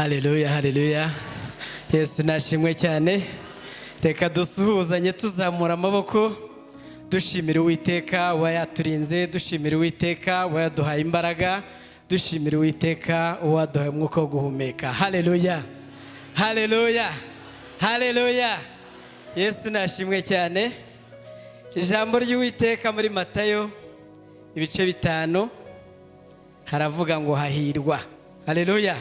Haleluya, haleluya! Yesu nashimwe cyane. Reka dusuhuzanye tuzamura amaboko, dushimira Uwiteka wayaturinze, dushimira Uwiteka wayaduhaye imbaraga, dushimira Uwiteka waduhaye umwuka wo guhumeka. Haleluya, haleluya, haleluya! Yesu nashimwe cyane. Ijambo ry'Uwiteka muri Matayo ibice 5 haravuga ngo hahirwa. Haleluya!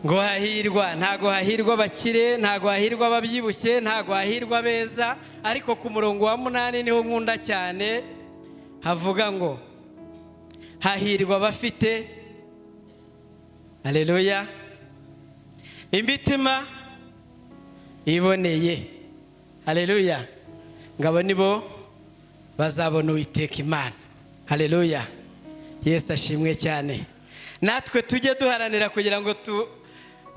Ngo hahirwa, ntago hahirwa abakire, ntago hahirwa ababyibushye, ntago hahirwa abeza, ariko ku murongo wa 8 niho nkunda cyane, havuga ngo hahirwa abafite, haleluya, imitima iboneye. Haleluya! Ngabo nibo bazabona Uwiteka Imana. Haleluya! Yesu ashimwe cyane. Natwe tujye duharanira kugira ngo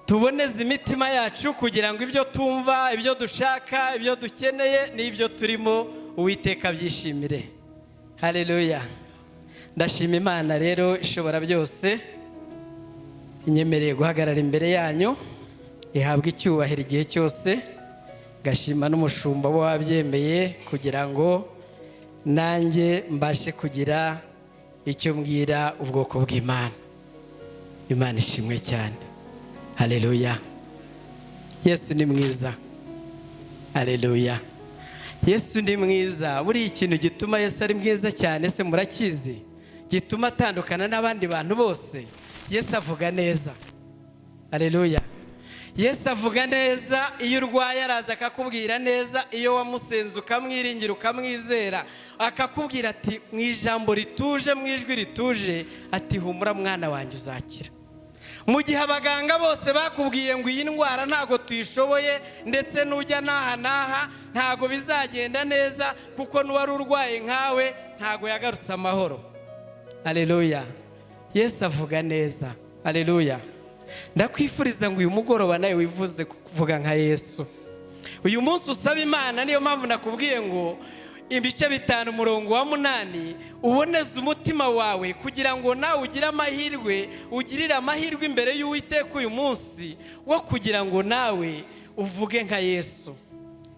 tuboneze imitima yacu, kugira ngo ibyo tumva, ibyo dushaka, ibyo dukeneye n'ibyo turimo Uwiteka abyishimire. Haleluya! Ndashima Imana rero ishobora byose, inyemereye guhagarara imbere yanyu, ihabwa icyubahiro igihe cyose. Ngashima n'umushumba we wabyemeye kugira ngo nanjye mbashe kugira icyo mbwira ubwoko bw'Imana. Imana ishimwe cyane. Haleluya! Yesu ni mwiza. Haleluya! Yesu ni mwiza. Buriya ikintu gituma Yesu ari mwiza cyane se murakizi? Gituma atandukana n'abandi bantu bose. Yesu avuga neza. Haleluya! Yesu avuga neza. Iyo urwaye araza akakubwira neza, iyo wamusenze ukamwiringira ukamwizera, akakubwira ati mu ijambo rituje, mu ijwi rituje, ati humura mwana wanjye uzakira. Mu gihe abaganga bose bakubwiye ngo iyi ndwara ntago tuyishoboye, ndetse nujya n'aha n'aha ntago bizagenda neza, kuko n'uwari urwaye nkawe ntago yagarutse amahoro. Haleluya! Yesu avuga neza. Haleluya! Ndakwifuriza ngo uyu mugoroba nawe wivuze kuvuga nka Yesu. Uyu munsi usaba Imana, niyo mpamvu nakubwiye ngo ibice 5 umurongo wa 8 uboneze umutima wawe, kugira ngo nawe ugire amahirwe, ugirire amahirwe imbere y'Uwiteka uyu munsi wo kugira ngo nawe uvuge nka Yesu.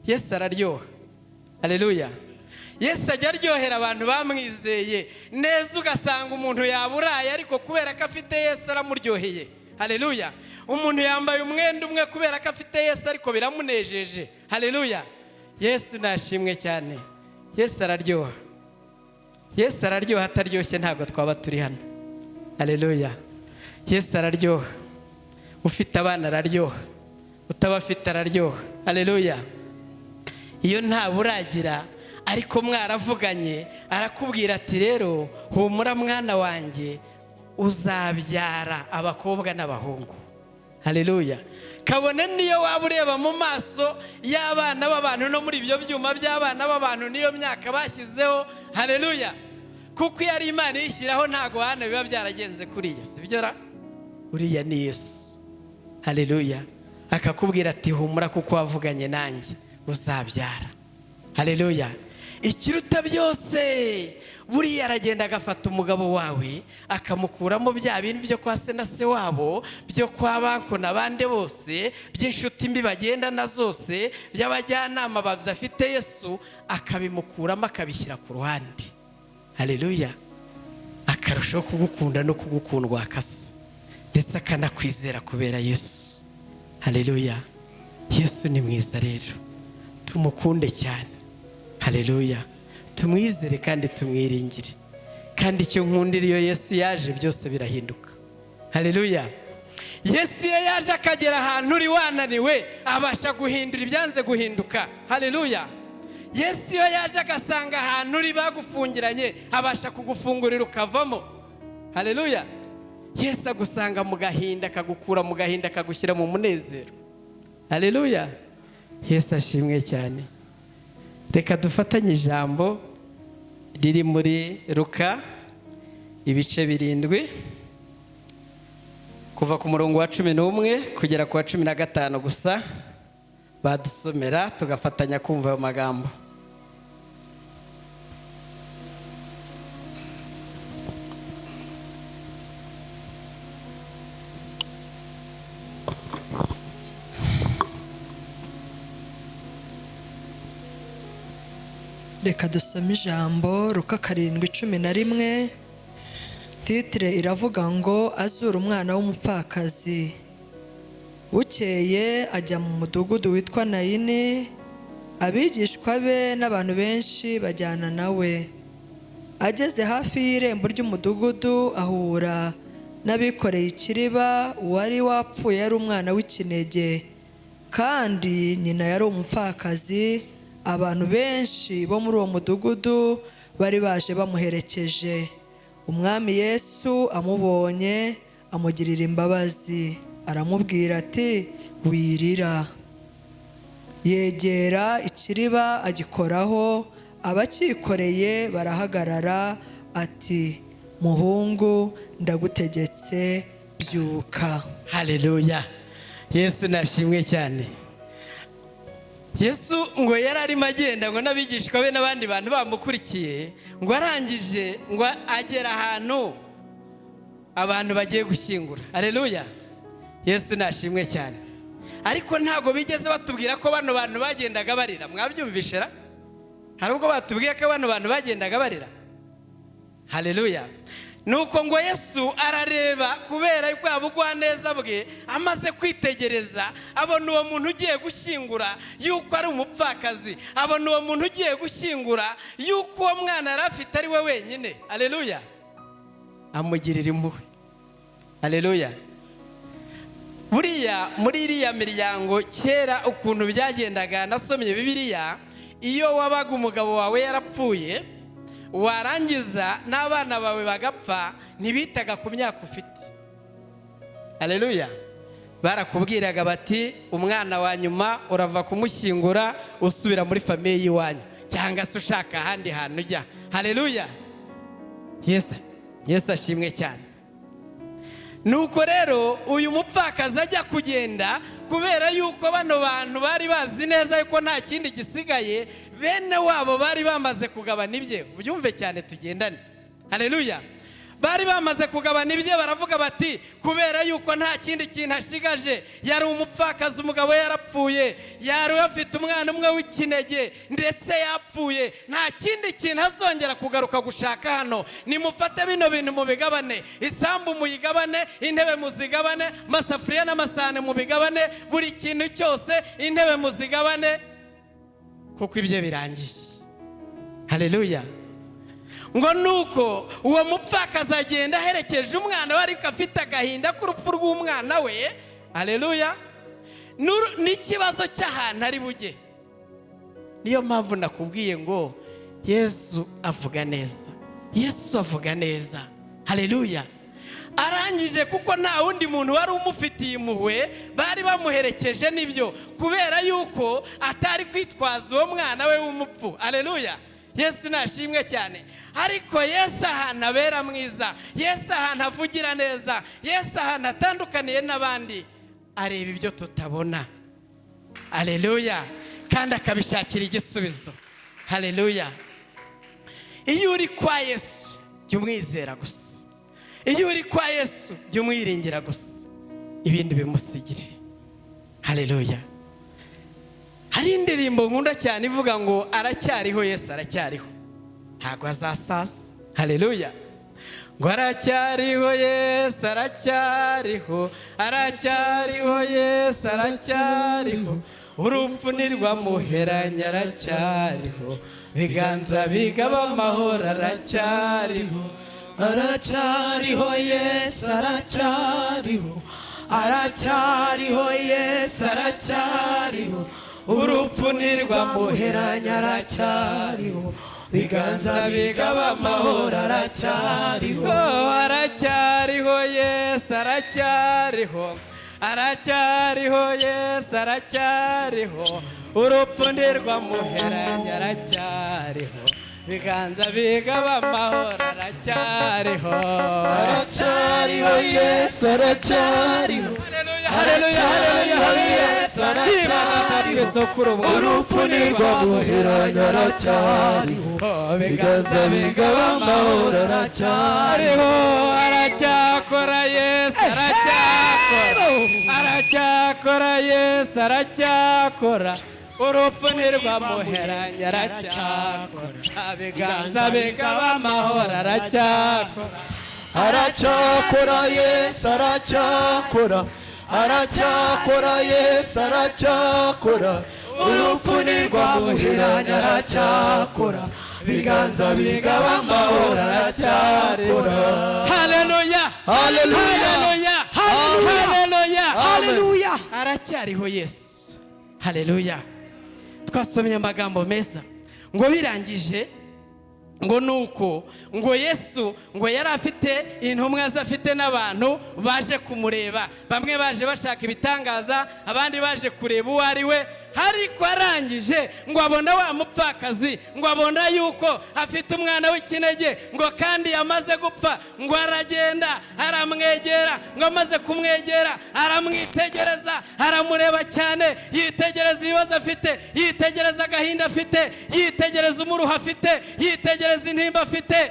Yesu araryoha. Haleluya! Yesu ajya aryohera abantu bamwizeye neza, ugasanga umuntu yaburaye ariko kubera ko afite Yesu aramuryoheye. Haleluya! Umuntu yambaye umwenda umwe kubera ko afite Yesu ariko biramunejeje. Haleluya! Yesu nashimwe cyane. Yesu araryoha. Yesu araryoha, ataryoshye ntabwo twaba turi hano. Haleluya! Yesu araryoha. Ufite abana araryoha, utabafite araryoha. Haleluya! Iyo nta buragira ariko mwaravuganye, arakubwira ati rero humura mwana wanjye, uzabyara abakobwa n'abahungu. Haleluya! Kabone niyo waba ureba mu maso y'abana b'abantu no muri ibyo byuma by'abana b'abantu niyo myaka bashyizeho. Haleluya! Kuko iyo ari Imana iyishyiraho ntago hano biba byaragenze kuriya, sibyo ra? Uriya ni Yesu. Haleluya! Akakubwira ati humura kuko wavuganye nanjye uzabyara. Haleluya! Ikiruta byose, buriya aragenda agafata umugabo wawe akamukuramo bya bindi byo kwa se na se wabo, byo kwa banko n'abandi bose, by'inshuti mbi bagendana zose, by'abajyanama badafite Yesu, akabimukuramo akabishyira ku ruhande. Haleluya! Akarushaho kugukunda no kugukundwa akasa, ndetse akanakwizera kubera Yesu. Haleluya! Yesu ni mwiza rero, tumukunde cyane. Haleluya! Tumwizere kandi tumwiringire. Kandi icyo nkundira iyo Yesu yaje byose birahinduka. Haleluya! Yesu iyo yaje akagera ahantu uri wananiwe, abasha guhindura ibyanze guhinduka. Haleluya! Yesu iyo yaje agasanga ahantu uri bagufungiranye, abasha kugufungurira ukavamo. Haleluya! Yesu agusanga mu gahinda, akagukura mu gahinda, akagushyira mu munezero. Haleluya! Yesu ashimwe cyane. Reka dufatanye ijambo riri muri Luka ibice 7 kuva ku murongo wa 11 kugera ku wa 15 gusa, badusomera tugafatanya kumva ayo magambo. Reka dusome ijambo Luka 7:11. Titre iravuga ngo "Azura umwana w'umupfakazi". Bukeye ajya mu mudugudu witwa Nayini, abigishwa be n'abantu benshi bajyana nawe. Ageze hafi y'irembo ry'umudugudu, ahura n'abikoreye ikiriba. Uwari wapfuye yari umwana w'ikinege, kandi nyina yari umupfakazi. Abantu benshi bo muri uwo mudugudu bari baje bamuherekeje. Umwami Yesu amubonye, amugirira imbabazi, aramubwira ati: "Wirira." Yegera ikiriba, agikoraho, abacyikoreye barahagarara. Ati: "Muhungu, ndagutegetse, byuka." Haleluya, Yesu nashimwe cyane. Yesu ngo yari arimo agenda ngo n'abigishwa be n'abandi bantu bamukurikiye, ngo arangije ngo agera ahantu abantu bagiye gushyingura. Haleluya, Yesu nashimwe cyane. Ariko ntabwo bigeze batubwira ko bano bantu bagendaga barira. Mwabyumvishe ra? Hari ubwo batubwiye ko bano bantu bagendaga barira? Haleluya. Nuko ngo Yesu arareba, kubera bwa bugwaneza bwe, amaze kwitegereza abona uwo muntu ugiye gushyingura yuko ari umupfakazi, abona uwo muntu ugiye gushyingura yuko uwo mwana yari afite ari we wenyine. Haleluya, amugirira impuhwe. Haleluya. Buriya muri iriya miryango kera ukuntu byagendaga, nasomye Bibiliya, iyo wabaga umugabo wawe yarapfuye, warangiza n'abana bawe bagapfa, ntibitaga ku myaka ufite. Haleluya. Barakubwiraga bati: "Umwana wa nyuma urava kumushyingura, usubira muri famille y'iwanyu, cyangwa se ushaka ahandi hantu ujya." Haleluya, Yesu ashimwe cyane. Nuko rero uyu mupfakazi ajya kugenda, kubera yuko bano bantu bari bazi neza yuko nta kindi gisigaye, bene wabo bari bamaze kugabana ibye. Ubyumve cyane, tugendane. Haleluya. Bari bamaze kugabana ibye, baravuga bati: "Kubera yuko nta kindi kintu ashigaje, yari umupfakazi, umugabo yarapfuye, yari afite umwana umwe w'ikinege ndetse yapfuye, nta kindi kintu azongera kugaruka gushaka hano. Nimufate bino bintu mubigabane, isambu muyigabane, intebe muzigabane, amasafuriya n'amasahani mubigabane, buri kintu cyose, intebe muzigabane, kuko ibyo birangiye." Haleluya. Ngo nuko uwo mupfakazi agenda aherekeje umwana we, ariko afite agahinda k'urupfu rw'umwana we. Haleluya. N'ikibazo cy'ahantu ari bujye. Niyo mpamvu nakubwiye ngo Yesu avuga neza, Yesu avuga neza. Haleluya. Arangije, kuko nta wundi muntu wari umufitiye impuhwe, bari bamuherekeje nibyo, kubera yuko atari kwitwaza uwo mwana we w'umupfu. Haleluya, Yesu nashimwe cyane. Ariko Yesu ahantu abera mwiza, Yesu ahantu avugira neza, Yesu ahantu atandukaniye n'abandi, areba ibyo tutabona. Haleluya. Kandi akabishakira igisubizo. Haleluya. Iyo uri kwa Yesu, jya umwizera gusa. Iyo uri kwa Yesu, jya umwiringira gusa, ibindi bimusigire. Haleluya. Hari indirimbo nkunda cyane ivuga ngo: "Aracyariho, Yesu aracyariho, ntabwo azasaza." Haleluya. Ngo aracyariho, Yesu aracyariho, aracyariho, Yesu aracyariho, urupfu ntirwamuheranye, aracyariho, biganza bigaba amahoro, aracyariho. Aracyariho, Yesu aracyariho, aracyariho, Yesu aracyariho, urupfu ntirwamuheranye, aracyariho, biganza bigaba amahoro, aracyariho. Oh, aracyariho, Yesu aracyariho, aracyariho, Yesu aracyariho, urupfu ntirwamuheranye, aracyariho, biganza bigaba amahoro, aracyariho. Aracyariho, Yesu aracyariho. Haleluya, haleluya, haleluya, haleluya. Yesu Shima aracyariho. Data twese kuri ubu. Urupfu ntirwamuheranye, aracyariho. Oh, biganza bigaba amahoro, aracyariho. Ariho, aracyakora, Yesu aracyakora, aracyakora, Yesu aracyakora. Urupfu ntirwamuheranye, aracyakora. Biganza bigaba amahoro, aracyakora. Aracyakora, Yesu aracyakora, aracyakora, Yesu aracyakora. Urupfu ntirwamuheranye, aracyakora. Biganza bigaba amahoro, aracyakora. Haleluya! Haleluya! Haleluya! Haleluya! Haleluya! Haleluya! Aracyariho Yesu, haleluya. Twasomye amagambo meza ngo birangije ngo nuko ngo Yesu ngo yari afite intumwa ze, afite n'abantu baje kumureba. Bamwe baje bashaka ibitangaza, abandi baje kureba uwo ari we. Ariko arangije ngo abona wa mupfakazi, ngo abona yuko afite umwana w'ikinege, ngo kandi yamaze gupfa. Ngo aragenda aramwegera, ngo amaze kumwegera aramwitegereza, aramureba cyane, yitegereza ibibazo afite, yitegereza agahinda afite, yitegereza umuruho afite, yitegereza intimba afite.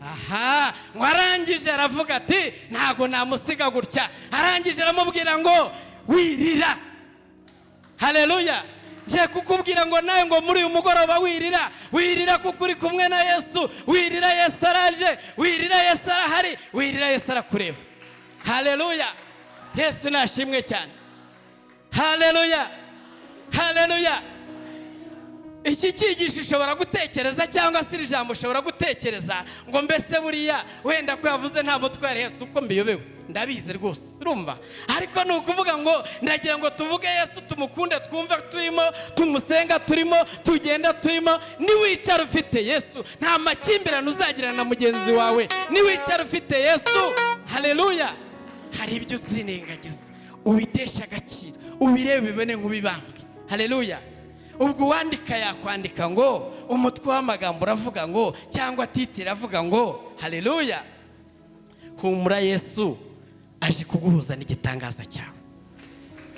Aha ngo arangije aravuga ati: "Ntabwo namusiga gutya." Arangije aramubwira ngo: "Wirira." Haleluya! Ngiye kukubwira ngo nawe ngo muri uyu mugoroba wirira, wirira kuko uri kumwe na Yesu. Wirira, Yesu araje. Wirira, Yesu arahari. Wirira, Yesu arakureba. Haleluya! Yesu nashimwe cyane. Haleluya, haleluya. Iki cyigisho ushobora gutekereza, cyangwa se iri jambo ushobora gutekereza ngo: "Mbese buriya wenda ko yavuze nta mutware Yesu?" Uko mbiyobewe ndabizi rwose, urumva. Ariko ni ukuvuga ngo ndagira ngo tuvuge Yesu, tumukunde, twumve turimo tumusenga, turimo tugenda, turimo. Niwicara ufite Yesu, nta makimbirane uzagirana na mugenzi wawe. Niwicara ufite Yesu, haleluya, hari ibyo uzirengagiza, ubitesha agaciro, ubirebe, ubibone nk'ubibambwe. Haleluya! Ubwo uwandika yakwandika ngo umutwe w'amagambo uravuga ngo, cyangwa titre iravuga ngo: "Haleluya, humura, Yesu aje kuguhuza n'igitangaza cyawe."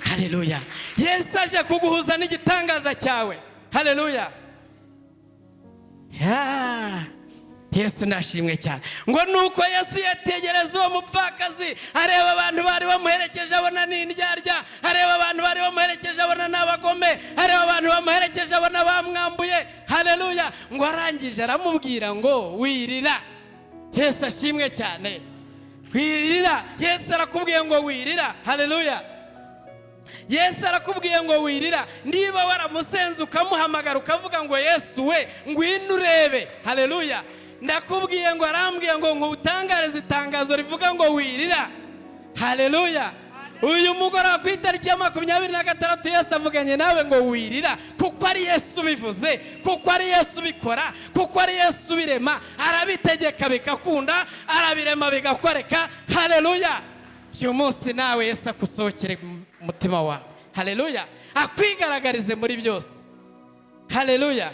Haleluya! Yesu aje kuguhuza n'igitangaza cyawe. Haleluya! Ya. Yesu nashimwe cyane. Ngo nuko Yesu yategereza uwo mupfakazi, areba abantu bari bamuherekeje, abona ni indyarya. Areba abantu bari bamuherekeje, abona ni abagome. Areba abantu bamuherekeje, abona bamwambuye. Haleluya! Ngo arangije aramubwira ngo: "Wirira." Yesu ashimwe cyane. Wirira, Yesu arakubwiye ngo wirira. Haleluya! Yesu arakubwiye ngo wirira. Niba waramusenze, ukamuhamagara, ukavuga ngo: "Yesu we, ngwino urebe." Haleluya! Ndakubwiye ngo arambwiye ngo nkutangarize itangazo rivuga ngo wirira. Haleluya! Uyu mugoroba ku itariki ya 26, Yesu avuganye nawe ngo wirira, kuko ari Yesu ubivuze, kuko ari Yesu ubikora, kuko ari Yesu ubirema. Arabitegeka bigakunda, arabirema bigakoreka. Haleluya! Uyu munsi nawe Yesu akusohokere mu mutima wawe. Haleluya! Akwigaragarize muri byose. Haleluya!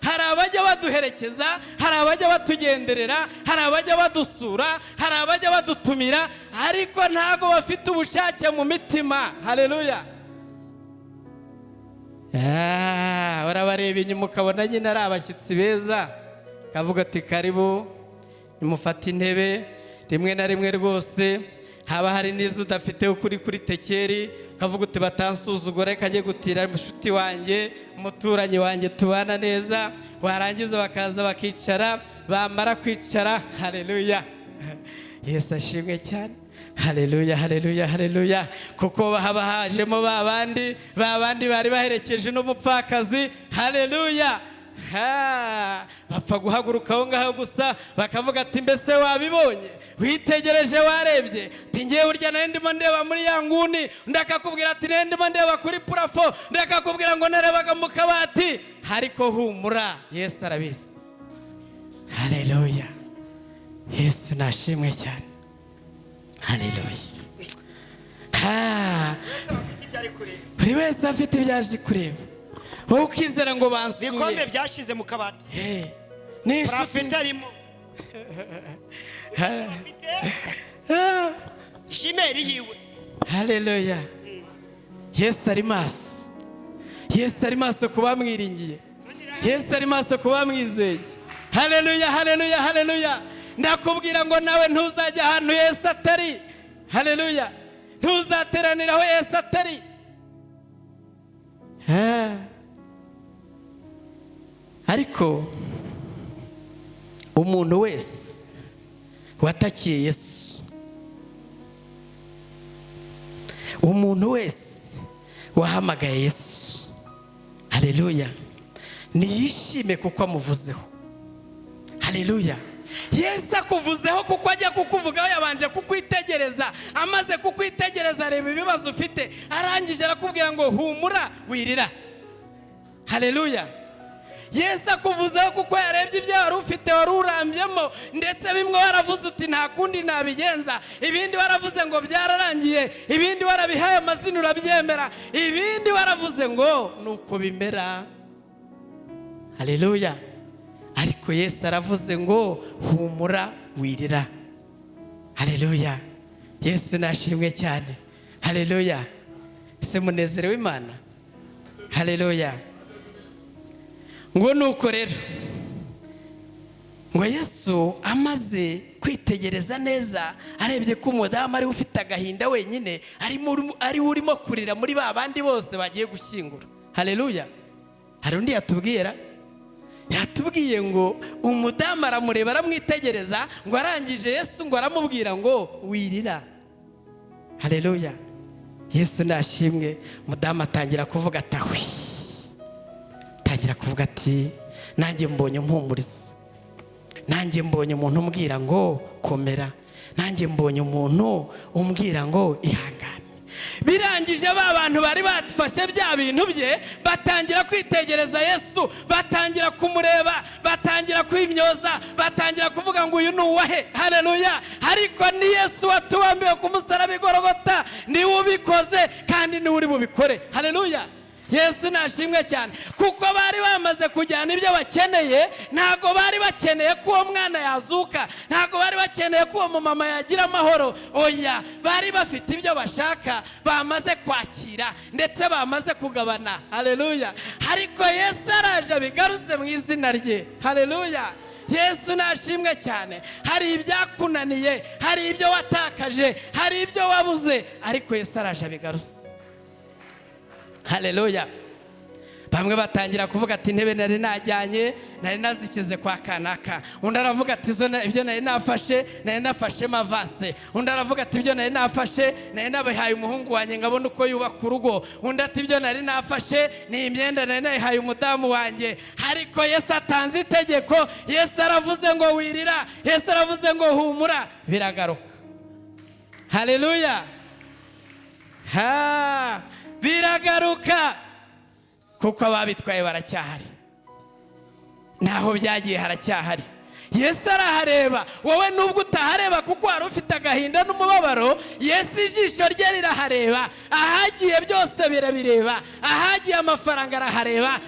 Hari abajya baduherekeza, hari abajya batugenderera, hari abajya badusura, hari abajya badutumira, ariko ntabwo bafite ubushake mu mitima. Haleluya! Ah, urabareba inyuma ukabona nyine ari abashyitsi beza, kavuga ati: "Karibu, nimufate intebe." Rimwe na rimwe rwose haba hari n'izo udafite ukuri kuri tekeri, ukavuga uti: "Batansuzugura, reka njye gutira mushuti wanjye, umuturanyi wanjye tubana neza." Warangiza bakaza bakicara, bamara kwicara, haleluya, Yesu ashimwe cyane. Haleluya, haleluya, haleluya. Kuko haba hajemo ba bandi bari baherekeje n'umupfakazi. Haleluya! Ha, bapfa guhaguruka aho ngaho gusa bakavuga ati: "Mbese wabibonye? Witegereje? Warebye?" Ati: "Ngewe burya nari ndimo ndeba muri ya nguni." Undi akakubwira ati: "Nari ndimo ndeba kuri plafond." Undi akakubwira ngo: "Narebaga mu kabati." Ariko humura, Yesu arabizi. Haleluya! Yesu nashimwe cyane. Haleluya! Ha, buri wese afite ibyo aje kureba, wowe ukizera ngo bansuye. Ibikombe byashyize mu kabati. Hey, ni inshuti. Parafite arimo jimeri yiwe. Haleluya! Yesu ari maso, Yesu ari maso ku bamwiringiye, Yesu ari maso ku bamwizeye. Haleluya, haleluya, haleluya. Ndakubwira ngo nawe ntuzajya ahantu Yesu atari. Haleluya! Ntuzateranira aho Yesu atari. Ah. Ariko umuntu wese watakiye Yesu, umuntu wese wahamagaye Yesu, haleluya, niyishime kuko amuvuzeho. Haleluya. Yesu akuvuzeho kuko ajya kukuvugaho yabanje kukwitegereza, amaze kukwitegereza areba ibibazo ufite, arangije arakubwira ngo humura wirira. Haleluya. Yesu akuvuzeho kuko yarebye ibyo wari ufite, wari urambyemo, ndetse bimwe waravuze uti nta kundi nabigenza, ibindi waravuze ngo byararangiye, ibindi warabihaye amazina urabyemera, ibindi waravuze ngo nuko bimera. Haleluya. Ariko Yesu aravuze ngo humura wirira. Haleluya. Yesu nashimwe cyane. Haleluya. Se munezerewe Imana. Haleluya. Ngo nuko rero ngo Yesu amaze kwitegereza neza, arebye ko umudamu ari ufite agahinda wenyine, ari urimo kurira muri ba bandi bose bagiye gushyingura. Haleluya. Hari undi yatubwira, yatubwiye ngo umudamu aramureba aramwitegereza, ngo arangije Yesu ngo aramubwira ngo wirira. Haleluya. Yesu nashimwe. Umudamu atangira kuvuga ati ahwi, atangira kuvuga ati nanjye mbonye mpumuriza, nanjye mbonye umuntu umbwira ngo komera, nanjye mbonye umuntu umbwira ngo ihangane. Birangije ba bantu bari bafashe bya bintu bye batangira kwitegereza Yesu, batangira kumureba, batangira kwimyoza, batangira kuvuga ngo uyu ni uwahe. Haleluya. Ariko ni Yesu watubambiwe ku musaraba i Golgotha, niwe ubikoze kandi niwe uri bubikore. Haleluya. Yesu nashimwe cyane, kuko bari bamaze kujyana ibyo bakeneye. Ntabwo bari bakeneye ko uwo mwana yazuka, ntabwo bari bakeneye ko uwo mumama yagira amahoro. Oya, bari bafite ibyo bashaka bamaze kwakira ndetse bamaze kugabana. Haleluya. Ariko Yesu araje abigaruze mu izina rye. Haleluya. Yesu nashimwe cyane. Hari ibyakunaniye, hari ibyo watakaje, hari ibyo wabuze, ariko Yesu araje abigaruze. Haleluya. Bamwe batangira kuvuga ati intebe nari najyanye nari nazikize kwa kanaka. Undi aravuga ati ibyo nari nafashe nari nafashemo avance. Undi aravuga ati ibyo nari nafashe nari nabihaye umuhungu wanjye ngabona uko yubaka urugo. Undi ati ibyo nari nafashe ni imyenda nari nayihaye umudamu wanjye. Ariko Yesu atanze itegeko, Yesu aravuze ngo wirira, Yesu aravuze ngo humura, biragaruka. Haleluya. Ha, biragaruka kuko ababitwaye baracyahari, naho byagiye haracyahari. Yesu arahareba, wowe nubwo utahareba kuko wari ufite agahinda n'umubabaro, Yesu ijisho rye rirahareba. Ahagiye byose birabireba, ahagiye amafaranga arahareba,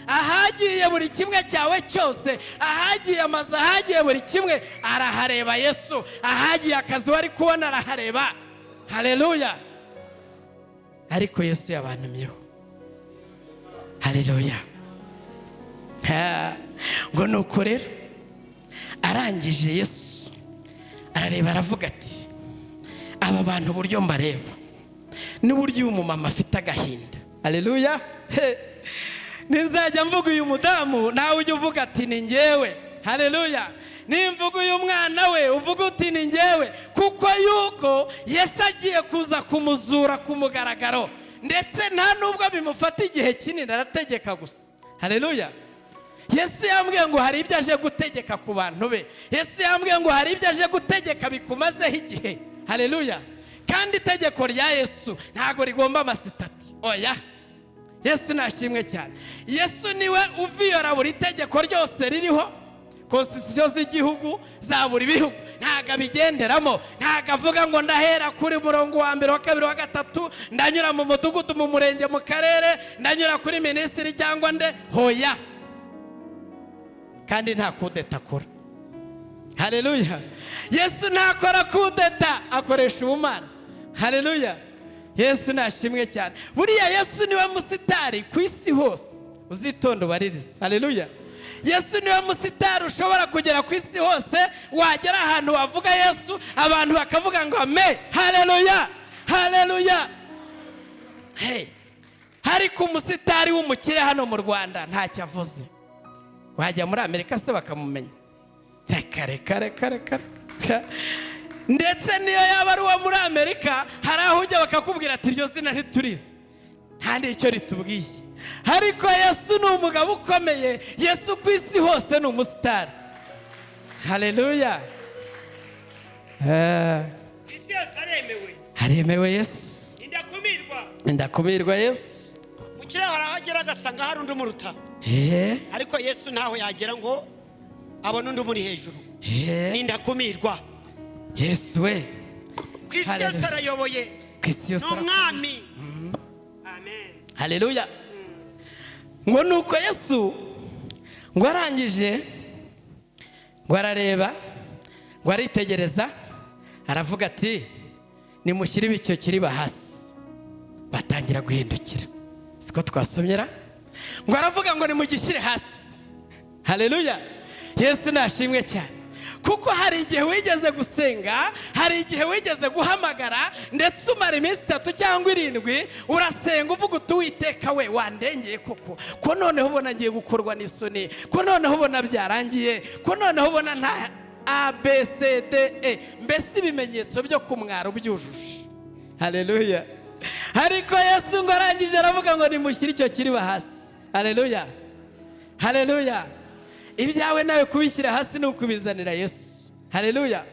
ahagiye buri kimwe cyawe cyose, ahagiye amazu, ahagiye buri kimwe arahareba Yesu, ahagiye akazi wari kubona arahareba. Haleluya. Ariko Yesu yabantumyeho. Haleluya. Ngo nuko rero arangije Yesu arareba aravuga ati aba bantu uburyo mbareba n'uburyo uyu mumama afite agahinda. Haleluya. Nizajya mvuga uyu mudamu nawe ujya uvuga ati ni njyewe. Haleluya. Nimvuga uyu mwana we uvuga uti ni njyewe, kuko yuko Yesu agiye kuza kumuzura ku mugaragaro, ndetse nta nubwo bimufata igihe kinini, arategeka gusa. Haleluya. Yesu yambwiye ngo hari ibyo aje gutegeka ku bantu be. Yesu yambwiye ngo hari ibyo aje gutegeka bikumazeho igihe. Haleluya. Kandi itegeko rya Yesu ntago rigomba amasitati. Oya. Yesu nashimwe cyane. Yesu niwe uviyora buri tegeko ryose ririho, konstitusiyo z'igihugu za buri bihugu ntago abigenderamo, ntago avuga ngo ndahera kuri murongo wa mbere, wa kabiri, wa gatatu, ndanyura mu mudugudu, mu murenge, mu karere, ndanyura kuri minisitiri cyangwa nde. Hoya. Kandi nta kudeta akora. Haleluya. Yesu ntakora kudeta, akoresha ubumana. Haleluya. Yesu nashimwe cyane. Buriya Yesu niwe musitari ku isi hose, uzitonde ubaririze. Haleluya. Yesu niwe musitari ushobora kugera ku isi hose, wagera ahantu wavuga Yesu abantu bakavuga ngo ame. Haleluya. Haleluya. Hey. Ariko umusitari w'umukire hano mu Rwanda ntacyo avuze. Wajya muri Amerika se bakamumenya? Reka, reka, reka, reka, reka. Ndetse niyo yaba ari uwo muri Amerika, hari aho ujya bakakubwira ati: "Iryo zina ntiturizi, nta n'icyo ritubwiye." Ariko Yesu ni umugabo ukomeye. Yesu ku isi hose ni umusitari. Haleluya! Ku isi yose aremewe. Haremewe Yesu. Indakumirwa. Ndakumirwa Yesu. Mu kirere hari aho agera agasanga hari undi umuruta, ariko Yesu ntaho yagera ngo abone undi umuri hejuru. Ni indakumirwa. Yesu we! Ku isi yose Hallelujah. arayoboye. Ku isi yose. Ni umwami, amen. Haleluya! Ngo nuko Yesu ngo arangije ngo arareba, ngo aritegereza, aravuga ati: "Nimushyire icyo kiriba hasi." Batangira guhindukira. Siko twasomyera? Ngo aravuga ngo: "Nimugishyire hasi." Haleluya! Yesu nashimwe cyane, kuko hari igihe wigeze gusenga, hari igihe wigeze guhamagara, ndetse umara iminsi 3 cyangwa 7 urasenga, uvuga uti: "Uwiteka we, wandengeye koko, ko noneho ubona ngiye gukorwa n'isoni, ko noneho ubona byarangiye, ko noneho ubona nta A B C D E, mbese ibimenyetso byo kumwara ubyujuje." Haleluya! Ariko Yesu ngo arangije aravuga ngo: "Nimushyire icyo kiriba hasi." Haleluya, haleluya! Ibyawe nawe kubishyira hasi ni ukubizanira Yesu. Haleluya!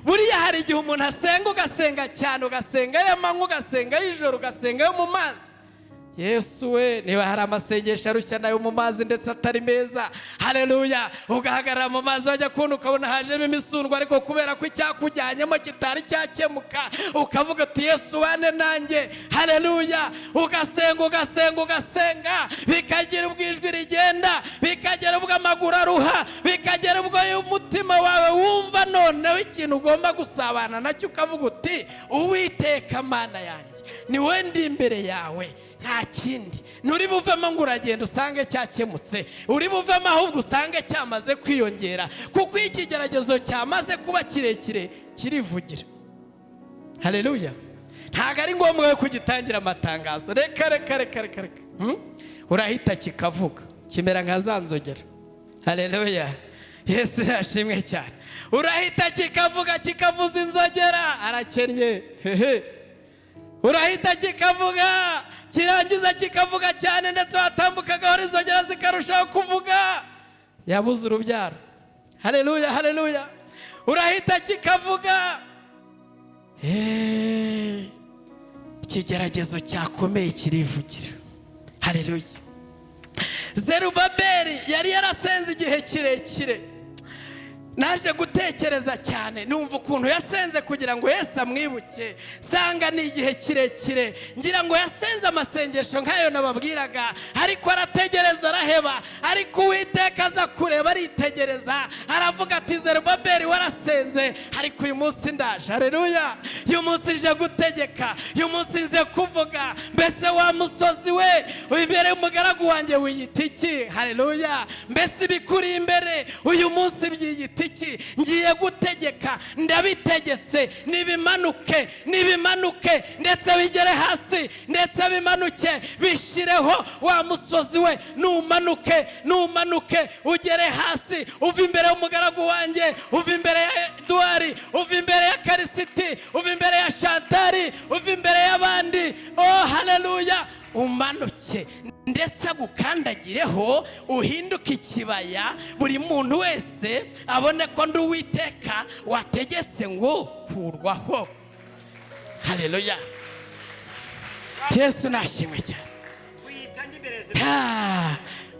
Buriya hari igihe umuntu asenga, ugasenga cyane, ugasenga y'amanywa, ugasenga y'ijoro, ugasenga yo mu mazi. Yesu we! Niba hari amasengesho arushya nayo mu mazi, ndetse atari meza. Haleluya! Ugahagarara mu mazi, wajya kubona ukabona hajemo imisundwa, ariko kubera ko icyakujyanyemo kitari cyakemuka, ukavuga uti: "Yesu, bane nanjye." Haleluya! Ugasenga, ugasenga, ugasenga, bikagira ubwo ijwi rigenda, bikagera ubwo amaguru aruha, bikagera ubwo umutima wawe wumva noneho ikintu ugomba gusabana nacyo, ukavuga uti: "Uwiteka Mana yanjye, ni wowe ndi imbere yawe, nta kindi." Nturi buvemo ngo uragenda usange cyakemutse, uri buvemo ahubwo usange cyamaze kwiyongera, kuko iyo ikigeragezo cyamaze kuba kirekire kirivugira. Haleluya! Ntabwo ari ngombwa yo kugitangira amatangazo. Reka, reka, reka, reka, reka. Urahita kikavuga, kimera nka za nzogera. Haleluya! Yesu yashimwe cyane. Urahita kikavuga, kikavuza inzogera: "Arakennye hehe." Urahita kikavuga, kirangiza kikavuga cyane, ndetse watambuka gahoro inzogera zikarushaho kuvuga: "Yabuze urubyaro." Haleluya, haleluya! Urahita kikavuga. Ikigeragezo cyakomeye kirivugira. Haleluya! Zerubabeli yari yarasenze igihe kirekire. Naje gutekereza cyane, numva ukuntu yasenze kugira ngo Yesu amwibuke, sanga ni igihe kirekire. Ngira ngo yasenze amasengesho nk'ayo nababwiraga, ariko arategereza, araheba. Ariko Uwiteka aza kureba, aritegereza, aravuga ati: "Zerubabeli, warasenze, ariko uyu munsi ndaje." Hareruya! Uyu munsi nje gutegeka, uyu munsi nje kuvuga. Mbese wa musozi we, imbere y'umugaragu wanjye wiyita iki? Hareruya! Mbese ibikuri imbere uyu munsi byiyita iki? Ngiye gutegeka, ndabitegetse, nibimanuke, nibimanuke, ndetse bigere hasi, ndetse bimanuke bishireho. Wa musozi we, numanuke, numanuke ugere hasi, uva imbere y'umugaragu wanjye, uva imbere ya Eduwari, uva imbere ya Karisiti, uva imbere ya Shantari, uva imbere y'abandi. Oh, haleluya! Umanuke, ndetse agukandagireho, uhinduke ikibaya, buri muntu wese abone ko ndi Uwiteka wategetse ngo kurwaho. Haleluya! Yesu nashimwe cyane. Wiyita n'imbere.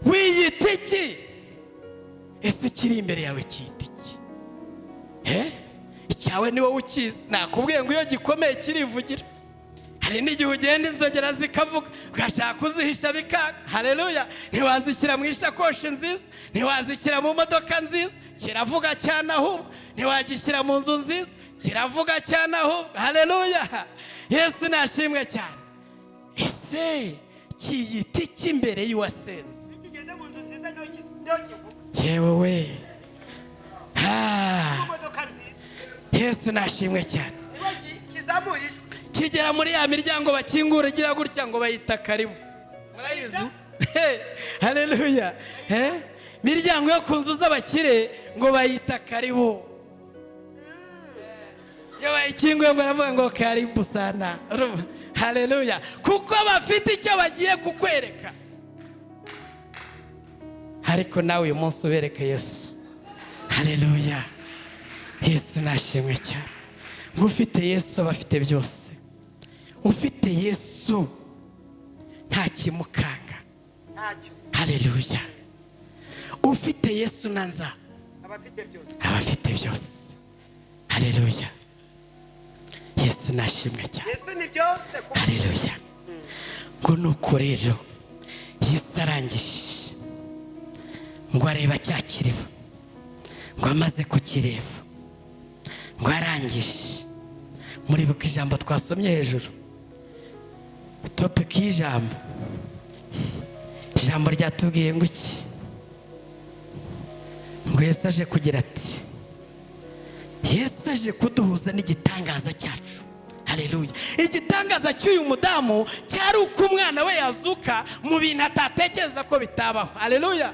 Wiyita iki? Ese ikiri imbere yawe cyita iki? Icyawe ni wowe ukizi. Nakubwiye ngo iyo gikomeye kirivugira. Hari n'igihe ugenda inzogera zikavuga, ugashaka kuzihisha bikanga. Hareruya! Ntiwazishyira mu ishakoshi nziza, ntiwazishyira mu modoka nziza, kiravuga cyane. Ahubwo ntiwagishyira mu nzu nziza, kiravuga cyane ahubwo. Hareruya! Yesu nashimwe cyane. Ese kiyita iki imbere y'uwasenze? Kigeze mu nzu nziza niho kivuga. Yewe we! Ha! Mu modoka nziza. Yesu nashimwe cyane. Niho kizamura ijwi. Kigera muri ya miryango bakingura igira gutya ngo bayita karibu, murayizi? Haleluya! Imiryango yo ku nzu z'abakire ngo bayita karibu. Iyo bayikinguye ngo baravuga ngo karibu sana. Urumva? Haleluya! Kuko bafite icyo bagiye kukwereka. Ariko nawe uyu munsi ubereke Yesu. Haleluya! Yesu nashimwe cyane. Ngo ufite Yesu aba afite byose. Ufite Yesu nta kimukanga. Ntacyo. Haleluya! Ufite Yesu nanza abafite byose. Aba afite byose. Haleluya! Yesu nashimwe cyane. Yesu ni byose ku Haleluya! Ngo nuko rero Yesu arangije ngo areba cya kiriba. Ngo amaze kukireba, ngo arangije, muribuka ijambo twasomye hejuru, topic y'ijambo, ijambo ryatubwiye ngo iki? Ngo Yesu aje kugira ati, Yesu aje kuduhuza n'igitangaza cyacu. Haleluya! Igitangaza cy'uyu mudamu cyari uko umwana we yazuka mu bintu atatekereza ko bitabaho. Haleluya!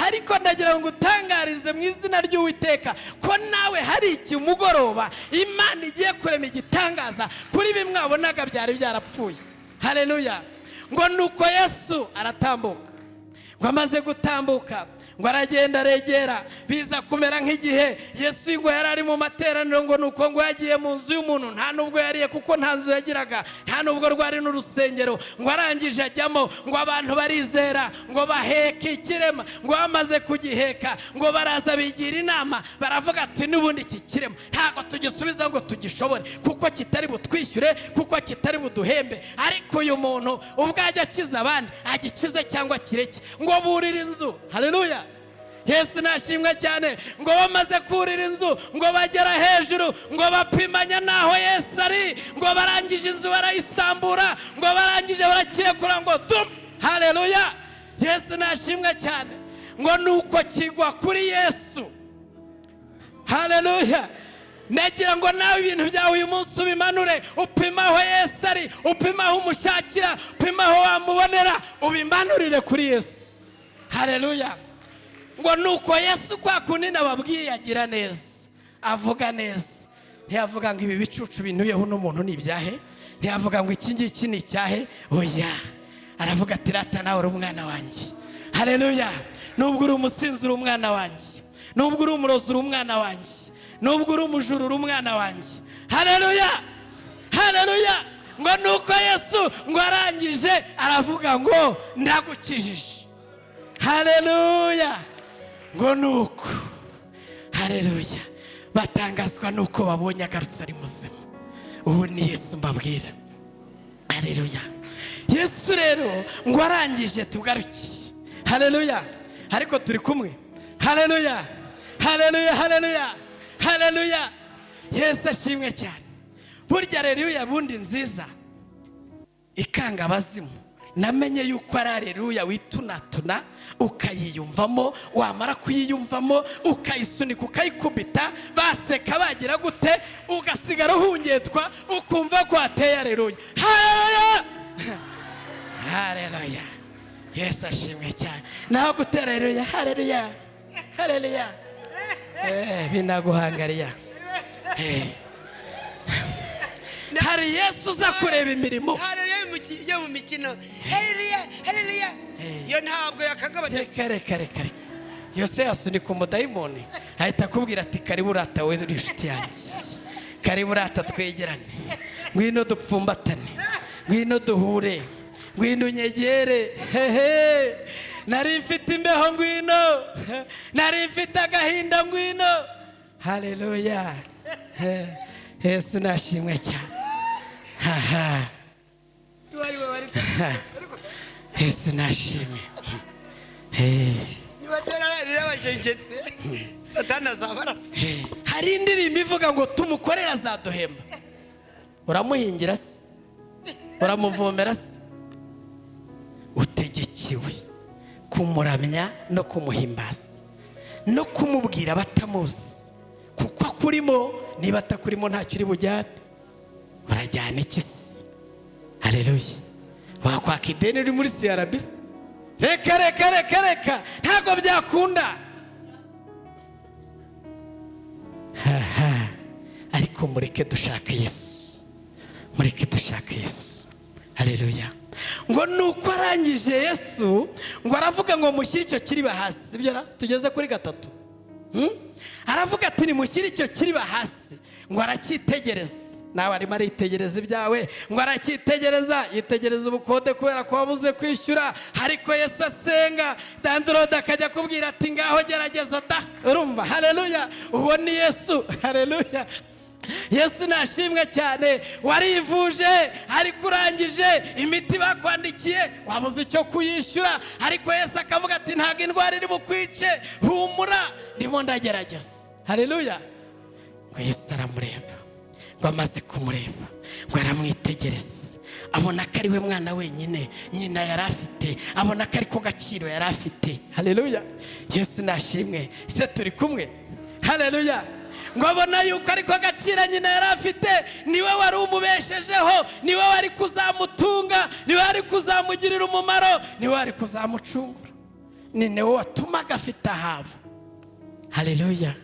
Ariko ndagira ngo utangarize mu izina ry'Uwiteka ko nawe hari iki mugoroba Imana igiye kurema igitangaza kuri bimwe wabonaga byari byarapfuye. Haleluya! Ngo nuko Yesu aratambuka. Ngo amaze gutambuka, ngo aragenda aregera. Biza kumera nk'igihe Yesu ngo yari ari mu materaniro. Ngo nuko ngo yagiye mu nzu y'umuntu. Nta nubwo yariye, kuko nta nzu yagiraga, nta nubwo rwari n'urusengero. Ngo arangije ajyamo. Ngo abantu barizera, ngo baheka ikirema. Ngo bamaze kugiheka, ngo baraza bigira inama, baravuga ati: "N'ubundi iki kirema ntabwo tugisubiza ngo tugishobore, kuko kitari butwishyure, kuko kitari buduhembe. Ariko uyu muntu ubwo ajya akiza abandi, agikize cyangwa kireke." Ngo burira inzu. Haleluya! Yesu nashimwe cyane. Ngo bamaze kurira inzu, ngo bagera hejuru, ngo bapimanya n'aho Yesu ari. Ngo barangije inzu barayisambura. Ngo barangije barakirekura, ngo dum! Haleluya! Yesu nashimwe cyane. Ngo nuko kigwa kuri Yesu. Haleluya! Nagira ngo nawe ibintu byawe uyu munsi ubimanure, upime aho Yesu ari, upime aho umushakira, upime aho wamubonera, ubimanurire kuri Yesu. Haleluya! Ngo nuko Yesu, kwa kundi nababwiye agira neza, avuga neza, ntiyavuga ngo ibi bicucu bintuyeho uno muntu ni ibyahe, ntiyavuga ngo iki ngiki ni icyahe. Oya, aravuga ati: "Rata nawe uri umwana wanjye." Haleluya! Nubwo uri umusinzi, uri umwana wanjye. Nubwo uri umurozi, uri umwana wanjye. Nubwo uri umujura, uri umwana wanjye. Haleluya, haleluya! Ngo nuko Yesu ngo arangije aravuga ngo: "Ndagukijije." Haleluya! Ngo nuko, haleluya, batangazwa nuko babonye agarutse ari muzima. Ubu ni Yesu mbabwira. Haleluya! Yesu rero ngo arangije, tugaruke. Haleluya! Ariko turi kumwe? Haleluya, haleluya, haleluya, haleluya! Yesu ashimwe cyane. Burya haleluya bundi nziza ikanga abazimu, namenye yuko ari haleluya witunatuna ukayiyumvamo. Wamara kuyiyumvamo ukayisunika, ukayikubita, baseka bagira gute, ugasigara uhungetwa, ukumva ko wateye haleluya. Haleluya, haleluya! Yesu ashimwe cyane. Naho gutera haleluya, haleluya, haleluya, binaguhangariya. Hari Yesu uza kureba imirimo. Haleluya yo mu mikino, haleluya, haleluya, yo ntabwo yakagabanya. Reka, reka, reka, reka! Yose yasunika umudayimoni, ahita akubwira ati: "Karibu urata, we uri inshuti yanjye. Karibu urata, twegerane. Ngwino dupfumbatane, ngwino duhure, ngwino unyegere. Hehe, nari mfite imbeho, ngwino. Nari mfite agahinda, ngwino." Haleluya! Yesu nashimwe cyane. Haha! Yesu nashimwe. Nibatera haleluya abashenjetse, Satani azaba arasa. Hari indirimbo ivuga ngo tumukorere azaduhemba. Uramuhingira se? Uramuvomera se? Utegekewe kumuramya no kumuhimbaza no kumubwira batamuzi, kuko akurimo. Niba atakurimo, ntacyo uri bujyane. Urajyana iki se? Hareruye! Wakwaka ideni uri muri CRB se? Reka reka reka reka, ntabwo byakunda. Ariko mureke dushake Yesu, mureke dushake Yesu. Haleluya. Ngo nuko arangije Yesu ngo aravuga ngo mushyire icyo kiriba hasi. Sibyo? Tugeze kuri 3. Aravuga ati nimushyire icyo kiriba hasi. Ngo aracyitegereza. Nawe arimo aritegereza ibyawe, ngo aracyitegereza, yitegereza ubukode kubera ko wabuze kwishyura. Ariko Yesu asenga, dandurode akajya akubwira ati ngaho gerageza da. Urumva? Haleluya. Uwo ni Yesu. Haleluya. Yesu nashimwe cyane. Warivuje ariko urangije imiti bakwandikiye wabuze icyo kuyishyura, ariko Yesu akavuga ati ntabwo indwara iri bukwice, humura, ndimo ndagerageza. Haleluya. Ngo Yesu aramureba, ngo amaze kumureba ngo aramwitegereza, abona ko ari we mwana wenyine nyina yari afite, abona ko ari ko gaciro yari afite. Haleluya. Yesu nashimwe. Se turi kumwe? Haleluya. Ngo abona yuko ariko agaciro nyina yari afite, niwe wari umubeshejeho, niwe wari kuzamutunga, niwe wari kuzamugirira umumaro, niwe wari kuzamucungura, ni niwe watumaga afite ahaba. Haleluya.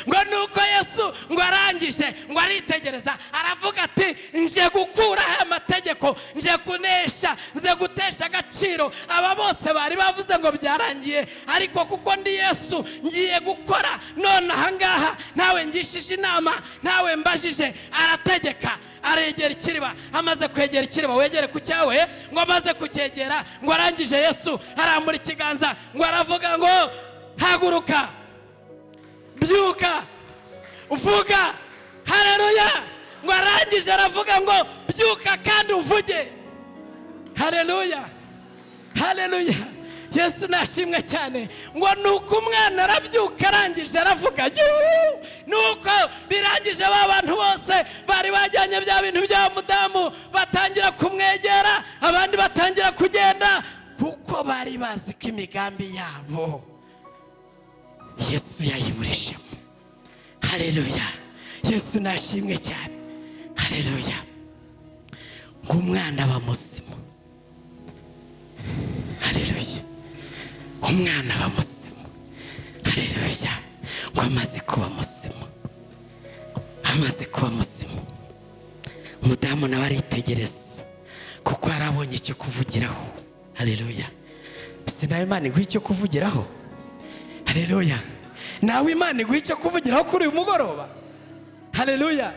Ngo nuko Yesu ngo arangije ngo aritegereza, aravuga ati nje gukuraho amategeko, nje kunesha, nje gutesha agaciro aba bose bari bavuze ngo byarangiye, ariko kuko ndi Yesu ngiye gukora none ahangaha, ntawe ngishije inama, ntawe mbajije. Arategeka, aregera ikiriba. Amaze kwegera ikiriba, wegere ku cyawe, ngo amaze kucyegera ngo arangije Yesu arambura ikiganza ngo aravuga ngo haguruka, byuka, uvuga. Haleluya. Ngo arangije aravuga ngo byuka kandi uvuge. Haleluya. Haleluya. Yesu nashimwe cyane. Ngo nuko umwana arabyuka arangije aravuga. Nuko birangije ba bantu bose bari bajyanye bya bintu bya mudamu batangira kumwegera, abandi batangira kugenda, kuko bari bazi ko imigambi yabo Yesu yayiburishemo. Haleluya. Yesu nashimwe cyane. Haleluya. Ngo umwana aba muzima. Haleluya. Umwana aba muzima. Haleluya. Ngo amaze kuba muzima, amaze kuba muzima, umudamu nawe aritegereza kuko yarabonye icyo kuvugiraho. Haleluya. Se nawe Imana iguha icyo kuvugiraho. Haleluya. Nawe Imana iguha icyo kuvugiraho kuri uyu mugoroba. Haleluya.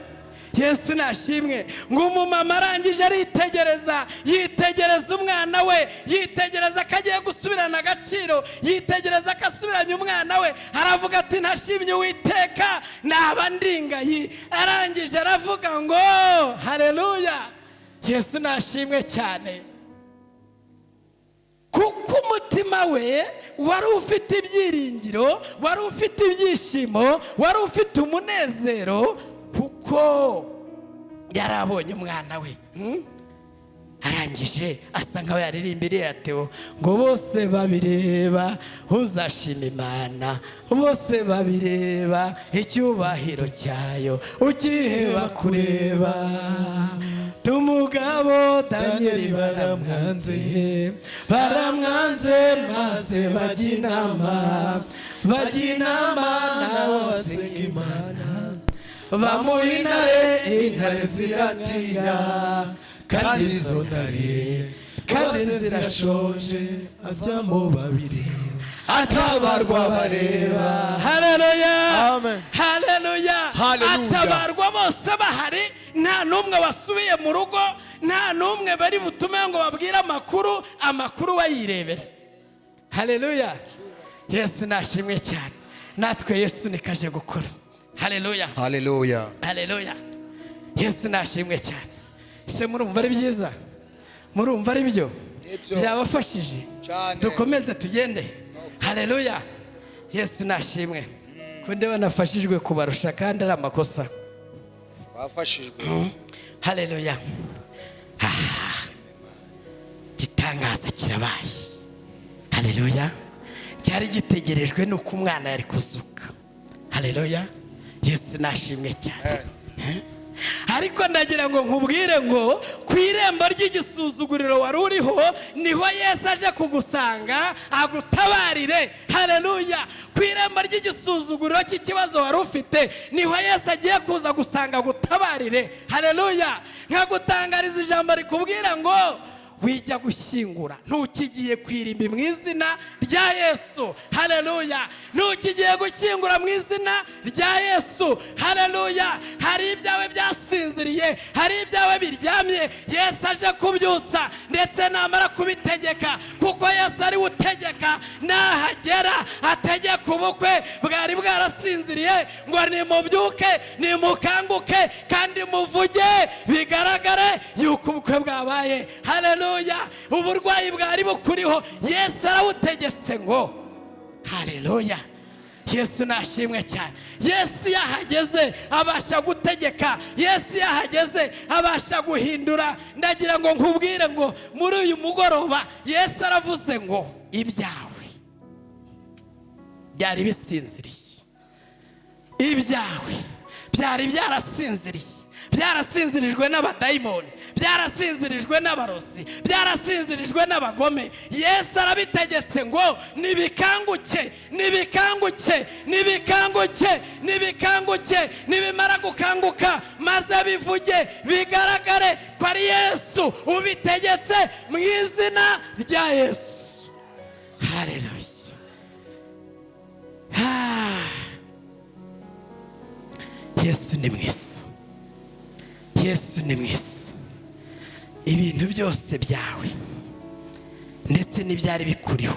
Yesu nashimwe. Ngo umumama arangije aritegereza, yitegereza umwana we, yitegereza ko agiye gusubirana agaciro, yitegereza ko asubiranye umwana we, aravuga ati ntashimye Uwiteka naba ndingayi. Arangije aravuga ngo haleluya. Yesu nashimwe cyane. Kuko umutima we wari ufite ibyiringiro, wari ufite ibyishimo, wari ufite umunezero, kuko yarabonye umwana we. Arangije asa nkaho yaririmbiriye Theo ngo bose babireba uzashima Imana, bose babireba icyubahiro cyayo ukiheba kureba. Tumugabo Danieli baramwanze, baramwanze maze bajya inama, bajya inama nawe asenga Imana, bamuha intare, intare ziratinya kandi izo ntare kandi zirashonje, avamo babiri atabarwa bareba. Haleluya. Amen. Haleluya. Atabarwa bose bahari, nta n'umwe wasubiye mu rugo, nta n'umwe bari butume ngo babwire amakuru, amakuru bayirebera. Haleluya. Yesu nashimwe cyane. Natwe Yesu nikaje gukora. Haleluya. Haleluya. Haleluya. Yesu nashimwe cyane. Se murumva ari byiza? Murumva ari byo? Byabafashije? Dukomeze tugende. Haleluya. Yesu nashimwe. Kunde banafashijwe kubarusha kandi ari amakosa. Bafashijwe. Haleluya. Gitangaza kirabaye. Haleluya. Cyari gitegerejwe nuko umwana yari kuzuka. Haleluya. Yesu nashimwe cyane. Ariko ndagira ngo nkubwire ngo ku irembo ry'igisuzuguriro wari uriho, niho Yesu aje kugusanga agutabarire. Haleluya! Ku irembo ry'igisuzuguriro cy'ikibazo wari ufite, niho Yesu agiye kuza gusanga agutabarire. Haleluya! Nkagutangariza ijambo rikubwira ngo wijya gushyingura, ntukigiye ku irimbi mu izina rya Yesu. Haleluya! Ntukigiye gushyingura mu izina rya Yesu. Haleluya! Hari ibyawe byasinziriye, hari ibyawe biryamye, Yesu aje kubyutsa, ndetse namara kubitegeka, kuko Yesu ari we utegeka, nahagera ategeka ubukwe bwari bwarasinziriye ngo nimubyuke, nimukanguke, kandi muvuge bigaragare yuko ubukwe bwabaye. Haleluya! Uburwayi bwari bukuriho, Yesu arawutegetse ngo haleluya. Yesu nashimwe cyane. Yesu yahageze abasha gutegeka, Yesu yahageze abasha guhindura. Ndagira ngo nkubwire ngo muri uyu mugoroba Yesu aravuze ngo ibyawe byari bisinziriye, ibyawe byari byarasinziriye, byarasinzirijwe n'abadayimoni, byarasinzirijwe n'abarozi, byarasinzirijwe n'abagome, Yesu arabitegetse ngo nibikanguke, nibikanguke, nibikanguke, nibikanguke. Nibimara gukanguka, maze bivuge bigaragare ko ari Yesu ubitegetse mu izina rya Yesu. Haleluya! Ah. Yesu ni mwiza, Yesu ni mwiza. Ibintu byose byawe, ndetse n'ibyari bikuriho,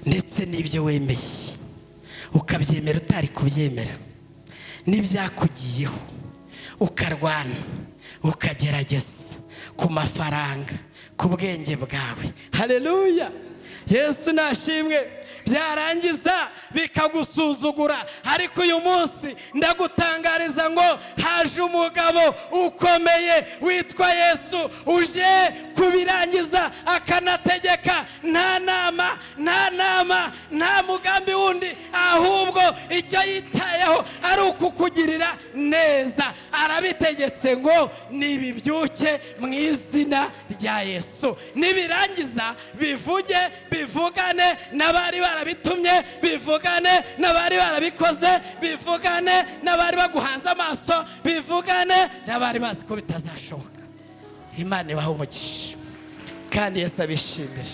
ndetse n'ibyo wemeye ukabyemera utari kubyemera, n'ibyakugiyeho ukarwana ukagerageza ku mafaranga, ku bwenge bwawe, haleluya, Yesu nashimwe, byarangiza bikagusuzugura. Ariko uyu munsi ndagutangariza ngo haje umugabo ukomeye witwa Yesu, uje kubirangiza akanategeka. Nta nama, nta nama, nta mugambi wundi, ahubwo icyo yitayeho ari ukukugirira neza. Arabitegetse ngo nibibyuke mu izina rya Yesu. Nibirangiza bivuge, bivugane n'abari barabitumye, bivugane n'abari barabikoze, bivugane n'abari baguhanze amaso, bivugane n'abari bazi ko bitazashoboka. Imana ibaha umugisha kandi Yesu abishimire.